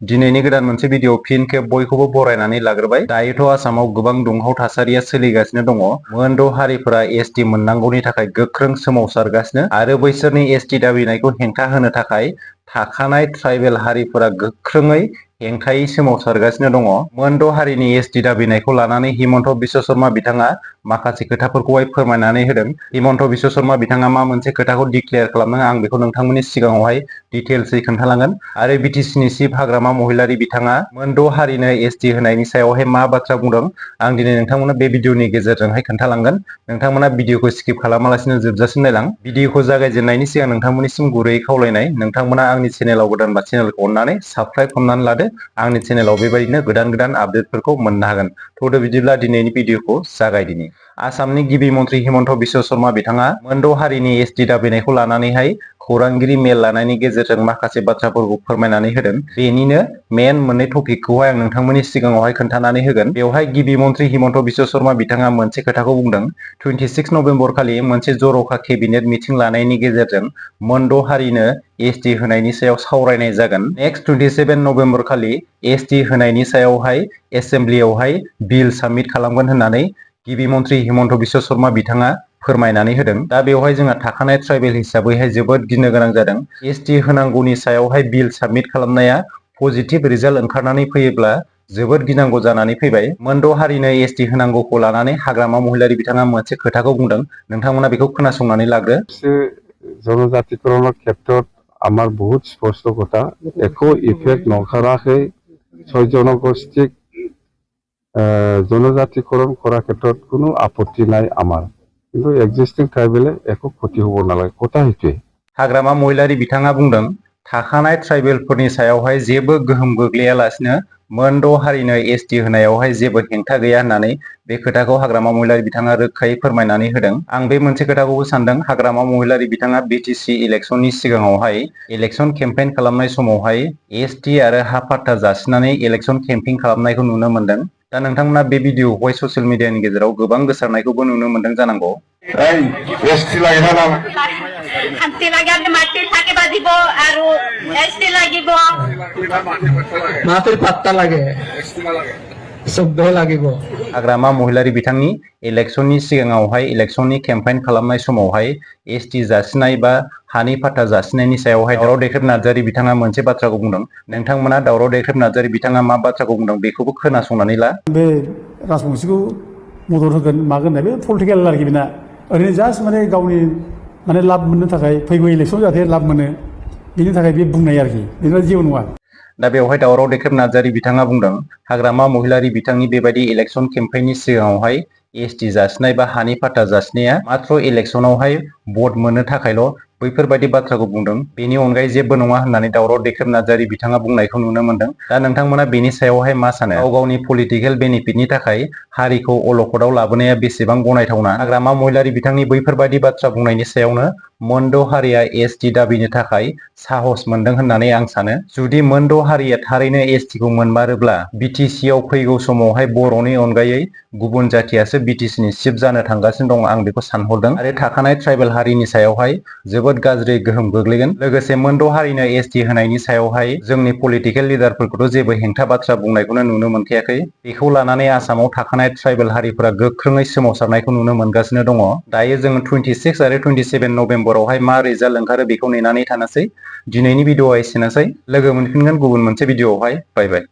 दिनैनि गोदान मोनसे भिडिअ फिन खेब बयखौबो बरायनानै लाग्रोबाय। दायोथ' आसामाव गोबां दुंहाव थासारिया सोलिगासिनो दङ। मोन द' हारिफोरा एसटि मोननांगौनि थाखाय गोख्रों सोमावसारगासिनो आरो बैसोरनि एसटि दाबिनायखौ हेंथा होनो थाखाय थाखानाय ट्राइबेल हारिफोरा गोख्रोङै हेंथायै सोमावसारगासिनो दङ। मोन द' हारिनि एसटि दाबिनायखौ लानानै हिमन्त बिश्व शर्मा बिथाङा माखासे खोथाफोरखौहाय फोरमायनानै होदों। हिमन्त बिश्व शर्मा बिथाङा मा मोनसे खोथाखौ डिक्लेयार खालामदों आं बेखौ नोंथांमोननि सिगाङावहाय डिटेल्सै खोन्थालांगोन आरो बिटिसिनि चिफ हाग्रामा महिलारि बिथाङा मोन द' हारिनो एसटि होनायनि सायावहाय मा बाथ्रा बुंदों आं दिनै नोंथांमोननो बे भिडिअनि गेजेरजोंहाय खोन्थालांगोन। नोंथांमोना भिडिअखौ स्किप खालामालासिनो जोबजासिम नायलां। भिडिअखौ जागायजेननायनि सिगां नोंथांमोननिसिम गुरैयै खावलायनाय, नोंथांमोना आंनि चेनेलाव गोदानबा चेनेलखौ अननानै साबस्क्राइब खालामनानै लादो। आंनि चेनेलाव बेबायदिनो गोदान आपडेटफोरखौ मोननो हागोन। थ'दो बिदिब्ला दिनैनि भिडिअखौ जागायदिनि। आसामनि गिबि मन्थ्रि हिमन्त बिश्व शर्मा बिथाङा मोन द' हारिनि एसटि दाबिनायखौ लानानैहाय खौरांगिरि मेल लानायनि गेजेरजों माखासे बाथ्राफोरखौ फोरमायनानै होदों। बेनिनो मेन मोननै टपिकखौहाय आं नोंथांमोननि सिगाङावहाय खोन्थानानै होगोन। बेवहाय गिबि मन्थ्रि हिमन्त बिश्व शर्मा बिथाङा मोनसे खोथाखौ बुंदों। 26 नभेम्बर खालि मोनसे जर'खा केबिनेट मिटिं लानायनि गेजेरजों मोन द' हारिनो एसटि होनायनि सायाव सावरायनाय जागोन। नेक्स्ट 27 नभेम्बर खालि एसटि होनायनि सायावहाय एसेम्ब्लियावहाय बिल साबमिट खालामगोन होननानै गिबि मन्थ्रि हिमन्त बिश्व शर्मा बिथाङा फोरमायनानै होदों। दा बेवहाय जोंहा थाखानाय ट्राइबेल हिसाबैहाय जोबोद गिनो गोनां जादों। एसटि होनांगौनि सायावहाय बिल साबमिट खालामनाया पजिटिभ रिजाल्ट ओंखारनानै फैयोब्ला जोबोद गिनांगौ जानानै फैबाय। मोन द' हारिनो एसटि होनांगौखौ लानानै हाग्रामा महिलारि बिथाङा मोनसे खोथाखौ बुंदों। नोंथांमोना बेखौ खोनासंनानै लाग्रो। জনজাতিকৰণৰ ক্ষেত্ৰত আমাৰ বহুত স্পষ্ট কথা, একো ইফেক্ট নকৰাকৈ 6 জনগোষ্ঠীক জনজাতিকৰণ কৰাৰ ক্ষেত্ৰত কোনো আপত্তি নাই আমাৰ, কিন্তু এক্সিষ্টিং ট্ৰাইবেলে একো ক্ষতি হ'ব নালাগে। কথা সেইটোৱে। हाग्रामा महिलारि बिथाङा बुंदों थाखानाय ट्राइबेलफोरनि सायावहाय जेबो गोहोम गोग्लैयालासिनो मोन द' हारिनो एसटि होनायावहाय जेबो हेंथा गैया होननानै बे खोथाखौ हाग्रामा महिलारि बिथाङा रोखायै फोरमायनानै होदों। आं बे मोनसे खोथाखौबो सानदों, हाग्रामा महिलारि बिथाङा बिटिसि इलेक्सननि सिगाङावहाय इलेक्सन केम्पेइन खालामनाय समावहाय एसटि आरो हा पाट्टा जासिनानै इलेक्सन केम्पेइन खालामनायखौ नुनो मोनदों। दा नोंथांमोना बे भिडिअखौहाय ससियेल मिडियानि गेजेराव गोबां गोसारनायखौबो नुनो मोनदों जानांगौ। এসটি লাগে না শান্তি লাগে আর মাটি থাকিবা দিব আৰু এসটি লাগিব মাটির পাত্তা লাগে সবে লাগিব। हाग्रामा महिलारि बिथांनि इलेक्सननि सिगाङावहाय इलेक्सननि केम्पेइन खालामनाय समावहाय एसटि जासिनाय बा हानि पाट्टा जासिनायनि सायावहाय दावराव दैखेब नार्जारि बिथाङा मोनसे बाथ्राखौ बुंदों। नोंथांमोना दावराव दैखेब नार्जारि बिथाङा मा बाथ्राखौ बुंदों बेखौबो खोनासंनानै ला। बे राजबंशीखौ मदद होगोन मागोन होननाय बे पलिटिकेल आरोखि बेना ओरैनो जास्ट माने गावनि माने लाब मोननो थाखाय फैगौ इलेक्सन जाहाथे लाब मोनो बेनि थाखाय बे बुंनाय आरोखि, बेना जेबो नङा। दा बेवहाय दावराव दैखेब नार्जारि बिथाङा बुंदों हाग्रामा महिलारि बिथांनि बेबायदि इलेक्सन केम्पेइननि सिगाङावहाय एसटि जासिनाय बा हानि पाट्टा जासिनाया मात्र इलेक्सनावहाय भट मोननो थाखायल' बैफोरबायदि बाथ्राखौ बुंदों, बेनि अनगायै जेबो नङा होननानै दावराव दैखेब नार्जारि बिथाङा बुंनायखौ नुनो मोनदों। दा नोंथांमोना बेनि सायावहाय मा सानो? गाव गावनि पलिटिकेल बेनिफिटनि थाखाय हारिखौ अलखदाव लाबोनाया बेसेबां गनायथावना? हाग्रामा महिलारि बिथांनि बैफोरबायदि बाथ्रा बुंनायनि सायावनो मोन द' हारिया एसटि दाबिनो थाखाय साहस मोनदों होननानै आं सानो। जुदि मोन द' हारिया थारैनो एसटिखौ मोनमारोब्ला बिटिसिआव फैगौ समावहाय बर'नि अनगायै गुबुन जाथियासो बिटिसिनि चिफ जानो थांगासिनो दं, आं बेखौ सानहरदों आरो थाखानाय ट्राइबेल हारिनि सायावहाय जोबोद गाज्रि गोहोम गोग्लैगोन। लोगोसे मोन द' हारिनो एसटि होनायनि सायावहाय जोंनि पलिटिकेल लिडारफोरखौथ' जेबो हेंथा बाथ्रा बुंनायखौनो नुनो मोनखायाखै। बेखौ लानानै आसामाव थाखानाय ट्राइबेल हारिफोरा गोख्रोङै सोमावसारनायखौ नुनो मोनगासिनो दङ। दायो जों 26 आरो 27 नभेम्बरावहाय मा रिजाल्ट ओंखारो बेखौ नेनानै थानोसै। दिनैनि भिडिअआ एसेनोसै। लोगो मोनफिनगोन गुबुन मोनसे भिडिअआवहाय। बाय बाय।